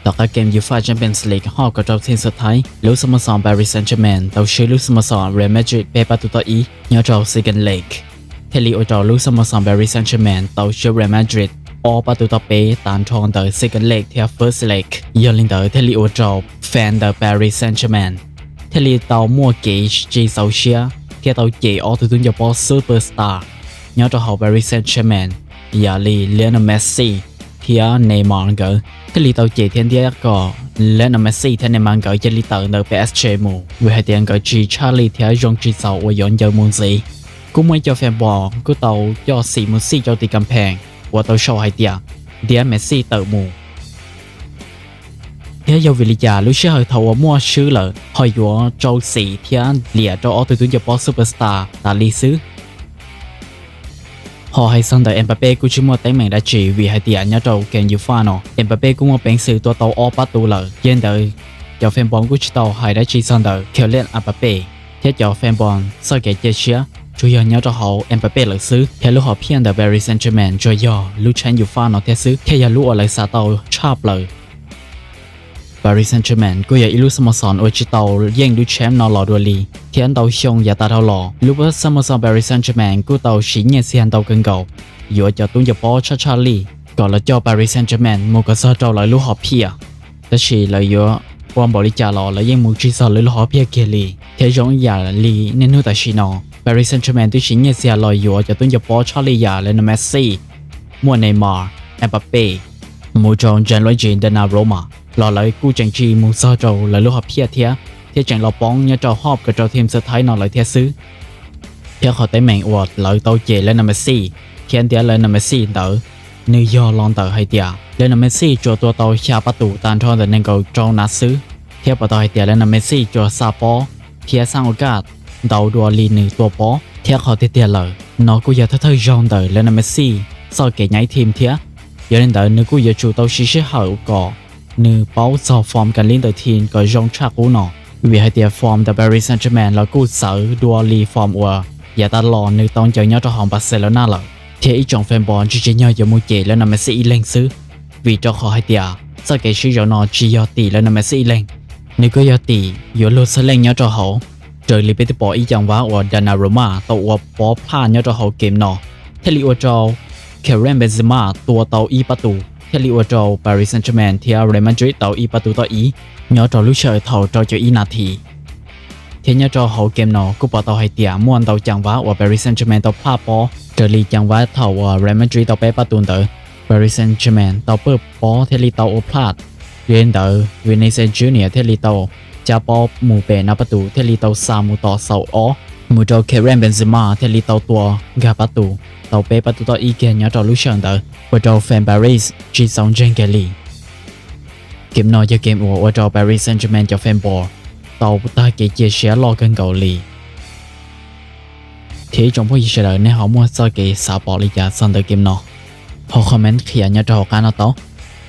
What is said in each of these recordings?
Tom qab game UEFA Champions League hauv kaum rau team xub thawj, lub xab mos xom Paris Saint-Germain tau swb lub xab mos xom Real Madrid peb pab tus toj ib nyob rau second leg, thiaj li ua rau lub xab mos xom Paris Saint-Germain tau swb Real Madrid ob pab tus toj peb tag nrho ntawm second leg thiab first leg. Yog li ntawd thiaj li ua rau fan ntawm Paris Saint-Germain thiaj li tau muaj kev tsis txaus siab thiab tau cem ob tug tub ncaws pob superstar nyob rau hauv Paris Saint-Germain, yog li Lionel Messi thiab Neymar nkawd thiaj li tau cem thiab ntiab kom Lionel Messi thiab Neymar nkawd cia li tawm ntawm PSG mus, vim hais tias nkawd tsis tshaj lij thiab zoo tsis txaus uas yuav ncaws mus ntxiv. Kuj muaj ib co fan boy kuj tau coj xim mus xij rau tim kas phees uas tau sau hais tias ntiab Messi tawm mus. Thiab yog vim li cas lub sij hawm thaum uas muaj swb lawm ho yuav rau xim thiab liam rau ob tug tub ncaws pob superstar tas li xwb? Ho hais txog ntawm Mbappe kuj tsis muaj teeb meem dab tsi, vim hais tias nyob rau game UEFA no Mbappe kuj muaj peev xwm tua tau ob pab tus lawm. Yog li ntawd, cov fan boy kuj tsis tau hais dab tsi txog ntawm Kylian Mbappe, thiab cov fan boy txoj kev cia siab tsuas yog nyob rau hauv Mbappe lawm xwb. Thiab lub hom phiaj ntawm Paris Saint-Germain tsuas yog lub champ UEFA no thiab xwb, thiaj yog lub uas lawv xav tau tshaj plaws. Paris Saint-Germain kuj yog ib lub xab mos xom uas tsis tau yeej lub champ no los dua li, thiab ntau xyoo yav tas dhau los lub xab mos xom Paris Saint-Germain kuj tau siv nyiaj txiag ntau kawg nkaus yuav cov tub ncaws pob tshaj tshaj lij kom los coj Paris Saint-Germain mus kom txog rau lawv lub hom phiaj. Tab sis lawv yuav ua npaum li cas los lawv yeej mus tsis txog lawv lub hom phiaj kiag li. Thiab zoo ib yam li niaj hnub tam sim no, Paris Saint-Germain twb siv nyiaj txiag los yuav cov tub ncaws pob tshaj lij yam Lionel Messi, muaj Neymar, Mbappe, mus rau Gianluigi Donnarumma los lawv kuj tseem tsis mus txog rau lawv lub hom phiaj thiab, thiab tseem los poob nyob rau hauv kaum rau team xub thawj no lawm thiab xwb. Thiab qhov teeb meem uas lawv tau cem Lionel Messi thiab ntiab Lionel Messi ntawd, nws yog los ntawm hais tias Lionel Messi tsuas tua tau xya pab tus tag nrho ntawm nees nkaum rau nab xwb, thiab pom tau hais tias Lionel Messi tsuas xa pob thiab xaj ua kaj ntau dua li nws tua pob. Thiab qhov tiag tiag lawm no kuj yog thawj thawj zaug ntawm Lionel Messi txoj kev nyaib team thiab. Yog li ntawd nws kuj yuav tsum tau siv sij hawm kom nws paub txog form kas lib ntawm team kom zoo tshaj qub no, vim hais tias form ntawm Paris Saint-Germain los kuj txawv dua li form uas yav tas los nws tau ncaws nyob rau hauv Barcelona lawm. Thiab ib tsoom fan boy tsis tsim nyog yuav mus cem Lionel Messi ib leeg xwb, vim rau qhov hais tias txoj kev sib zauv no tsis yog tim Lionel Messi ib leeg, nws kuj yog tim yuav luag txhua leej nyob rau hauv. Raws li peb twb pom ib ceev vab uas Donnarumma tau ua pob plaj nyob rau hauv game no, thiaj li ua rau Karim Benzema tua tau ib pab tus, thiaj li ua rau Paris Saint-Germain thiab Real Madrid tau ib pab tus toj ib nyob rau lub sij hawm thaum rau caum ib nas this. Thiab nyob rau hauv game no kuj pom tau hais tias muaj ntau ceev vab uas Paris Saint-Germain tau plaj pob, raws li ceev vab thaum uas Real Madrid tau peb pab tus ntawd, Paris Saint-Germain tau pawj pob thiaj li tau ua plaj. Yog li ntawd Vinicius Junior thiaj li tau cab pob mus pem nab pab tus thiaj li tau xa mus tom xaum ob, mus rau Karim Benzema thiaj li tau tua nkag pab tus, tau peb pab tus toj ib kiag nyob rau lub sij hawm ntawd, ua rau fan Paris tsis txaus ntseeg kiag li. Game no yog game uas ua rau Paris Saint-Germain cov fan boy tau tag kev cia siab loj kawg nkaus li. Thiab ib tsoom phooj ywg sawv daws nej ho muaj txoj kev xav pom li cas txog ntawm game no? Ho comment qhia nyob rau hauv qab no tau.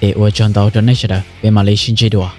Es ua tsaug ntau rau nej sawv daws, peb mam li sib ntsib dua.